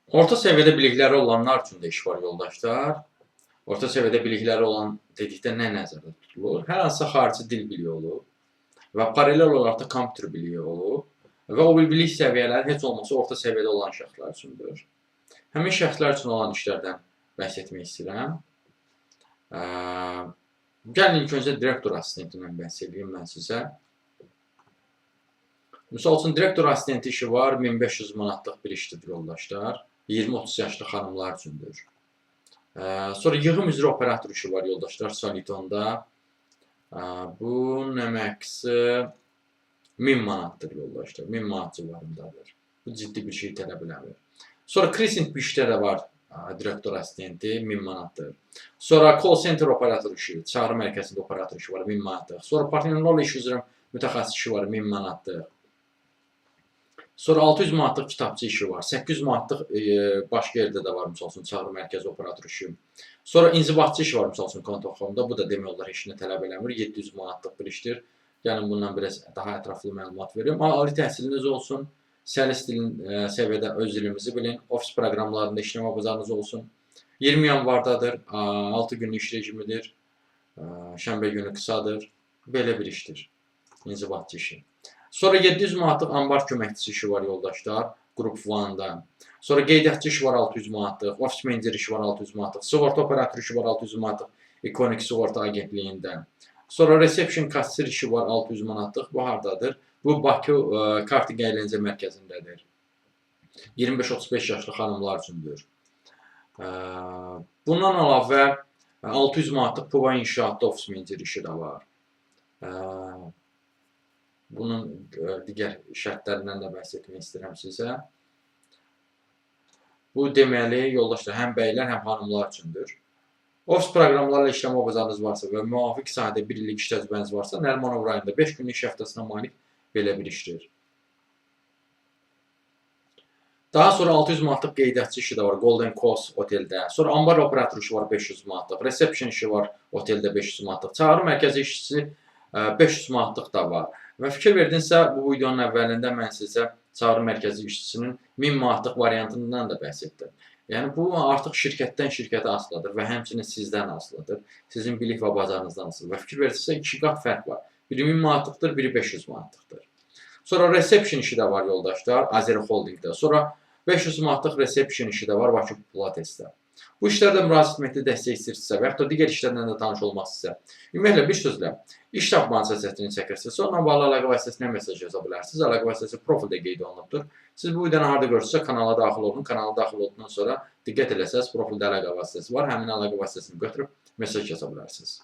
Orta səviyyədə bilikləri olanlar üçün də iş var yoldaşlar. Orta səviyyədə bilikləri olan dedikdə nə nəzərdə tutulur? Hər hansısa xarici dil biliyi olub və paralel olaraq da kompüter biliyi olub və o bilik səviyyələri heç olmasa orta səviyyədə olan şəxslər üçündür. Həmin şəxslər üçün olan işlərdən bəhs etmək istəyirəm. Gəlin ilk öncə direktor assistentindən bəhs edeyim mən sizə. Misal üçün, direktor assistenti işi var, 1500 manatlıq bir işdir yoldaşlar. 20-30 yaşlı xanımlar üçündür. Sonra yığım üzrə operator işi var yoldaşlar Solitonda. Bunun əməksi 1000 manatdır yoldaşlar. 1000 manat civarındadır. Bu ciddi bir şey tələb eləmir. Sonra Crescent bir işdə də var direktor assistenti 1000 manatdır. Sonra call center operator işi, çağrı mərkəzində operator işi var 1000 manatlıq. Sonra partnyorlarla iş üzrə mütəxəssis işi var 1000 manatlıq. Sonra 600 manatlıq kitabçı işi var. 800 manatlıq başqa yerdə də var, misal üçün, çağrı mərkəzi operator işi. Sonra inzibatçı işi var, misal üçün, Kontoxomda. Bu da demək olar heç nə tələb eləmir. 700 manatlıq bir işdir. Gəlin bundan biraz daha ətraflı məlumat verim. Ali təhsiliniz olsun. Səlis dilin səviyyədə öz dilimizi bilin. Ofis proqramlarında işləmə bacarınız olsun. 20 yanvardadır. 6 günlük iş rejimidir. Şənbə günü qısadır. Belə bir işdir. İnzibatçı işi. Sonra 700 manatlıq anbar köməkçisi işi var yoldaşlar. Qrup 1-da. Sonra qeydiyyatçı işi var 600 manatlıq, ofis menecer işi var 600 manatlıq, sığorta operatoru işi var 600 manatlıq Iconic sığorta agentliyində. Sonra reception kassir işi var 600 manatlıq. Bu hardadır? Bu Bakı Karting Əyləncə Mərkəzindədir. 25-35 yaşlı xanımlar üçündür. Bundan əlavə 600 manatlıq Puva inşaatda ofis menecer işi də var. Bunun digər şərtlərindən də bəhs etmək istəyirəm sizə. Bu deməli, yoldaşlar, həm bəylər, həm xanımlar üçündür. Ofis proqramlarla işləmə bacarınız varsa və müvafiq sahədə bir illik iş təcrübəniz varsa, Nərimanov rayonunda 5 günlük iş həftəsinə malik belə bir işdir. Daha sonra 600 manatlıq qeydiyyatçı işi də var Golden Coast oteldə. Sonra anbar operatoru işi var 500 manatlıq, reception işi var oteldə 500 manatlıq, çağrı mərkəzi işçisi 500 manatlıq da var. Və fikir verdinsə, bu videonun əvvəlində mən sizə çağrı mərkəzi işçisinin 1000 manatlıq variantından da bəhs etdim. Yəni bu artıq şirkətdən şirkətə asılıdır və həmçinin sizdən asılıdır. Sizin bilik və bacarınızdan asılıdır. Və fikir verdinizsə, iki qat fərq var. Biri 1000 manatlıqdır, biri 500 manatlıqdır. Sonra reception işi də var yoldaşlar, Azeri Holdingdə. Sonra 500 manatlıq reception işi də var Bakı Pilatesdə. Bu işlərdə müraciət etməkdə dəstək istəyirsinizsə və yaxud da digər işlərlə də tanış olmaq istəyirsinizsə, ümumiyyətlə bir sözlə iş tapmanıza çətinlik çəkirsinizsə, onunla bağlı əlaqə vasitəsinə mesaj yaza bilərsiniz. Əlaqə vasitəsi profildə qeyd olunubdur. Siz bu videonu harda görürsünüzsə kanala daxil olun. Kanala daxil olduqdan sonra diqqət eləsəniz profildə əlaqə vasitəsi var. Həmin əlaqə vasitəsini götürüb mesaj yaza bilərsiniz.